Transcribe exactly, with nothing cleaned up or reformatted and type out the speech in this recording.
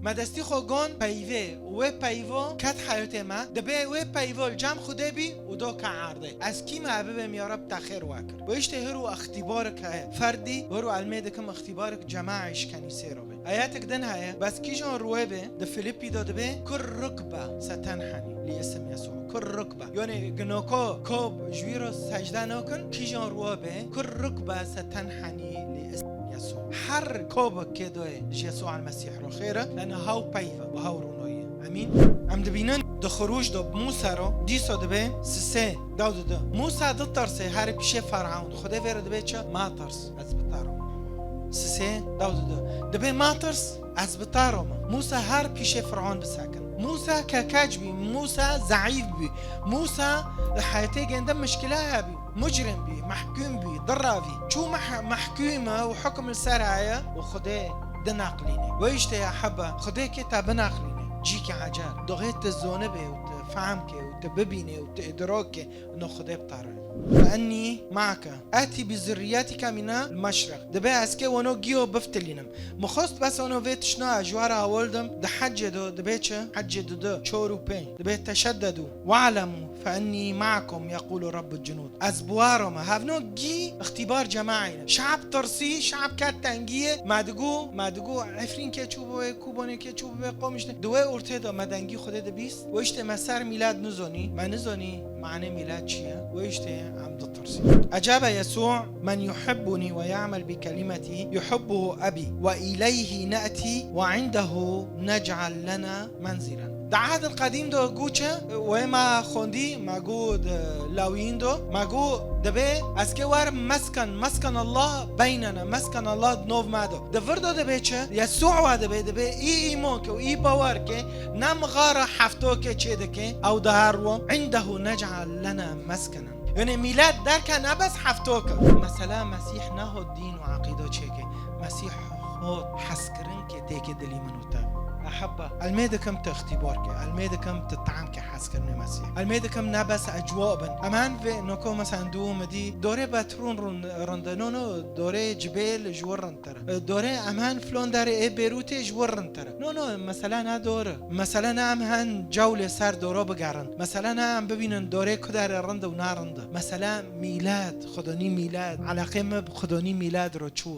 Me destî xwe gon peyvê û wê peyvo ket heyatê me, dibê wê peyvo li cem Xwedê bî û do ke erdê. Ez kî me bibêm ya Reb te xêr we kir. Wê îştê hir û îxtîbarek heye. Ferdî hir û elmê dikim îxtîbarek cemaî ji kenîsê re bê. Ayetek din heye, bes kîjan ruwê bê, di Filipî de dibê, kul rukbe setenheni li isim Yesû. Kul rukbe. Yanî ginoko kop ji wî re secde nakin, kîjan ruwê bê, kul rukbe setenheni li isim Yesû. Her kobek kê doyê ji Yesû el Mesîh re xêr e, lene haw peyve û haw rûnoyî. Emîn. Em dibînin di Xirûc de bi Mûsa re, dîsa dibê sisê daw dide. Mûsa ditirsê herê pîşê Fer'ewn. Xwedê vê re dibê çi? Matirs, ez bi te re me. Sisê daw dide. Dibê matirs, ez bi te re me. Mûsa her pîşê Fer'ewn bisekin. Mûsa kekeç bî, Mûsa zeîf bî. Mûsa li heyetê gênde mişkile hebî. Mucrim bî, mehkûm bî, diravî. Çû meh-, mehkûm e û hukm li ser heye û Xwedê dinaqlîne. Wê îştê ya hebe, Xwedê kê te binaqlîne. Cîkî ecer. Doxê tu zonibê û tu fehmkê û tu bibînê û tu îdrokê, no Xwedê bi te re. Fe ennî me'ke. Etî bi zurriyetike mîne meşreq. Dibê ez kê weno giyo biftilînim. Min xwest bes ono vê tişna ji we re hewil dim, di hecê de dibê çi? Hecê dudu, çor û pênc. Dibê teşeddedu, we'lemû, fe ennî me'akum, yeqûlu Rabbul cunud. Ez bi we re me. Hevno gî îxtîbar cemaî ne. Şe'b tirsî, şe'b ket tengiyê, me digo, me digo, Efrîn kê çû bû wê, Kûbonê kê çû bû wê, qom îşte. Di wê ortê de me dengî Xwedê dibîst. Wê îşte me ser mîlad nizonî, me nizonî, manê mîlad çi ye? Wê îşte em ditirsî. Ecebe Yesû, men yuhibbunî ve ya'mel bi kelimetî, yuhibbuhu ebî, ve ileyhi ne'tî, ve indehu nec'al lena menzilen. Di Ehdil Qedîm de got çi? Wê me xwendî, me got, e, Lawiyîn de, me got, dibê ez kê werim mesken, mesken Allah beynena, mesken Allah di nov me de. Di vir de dibê çi? Yesû we dibê, dibê î îmon ke û î bawer ke, ne mixara hefto ke çê dike, ew dihar wo, indehu nec'al lena meskenen. Yanî mîlad derke ne bes hefto ke. Mesela Mesîh ne hot dîn û eqîdo çêke. Mesîh hot hezkirin ke têke dilî min û te. Ehebba, elmê dikim tu îxtîbar ke, elmê dikim tu tam ke hezkirinê Mesîh. Elmê dikim ne bes ecwa bin. Em hen vê noko mesela dû midî dorê Betrûn rûn-, rinde. No, no, dorê Cibêl ji wir rindtir e. Dorê em hen filon derê ê Bêrûtê ji wir rindtir e. No, no, mesele ne dor e. Mesele ne em hen Cewlê ser doro bigerin. Mesele ne em bibînin dorê ku derê rind e û ne rind e. Mesele mîlad, xwedonî mîlad. Eleqê me bi xwedonî mîlad re çû.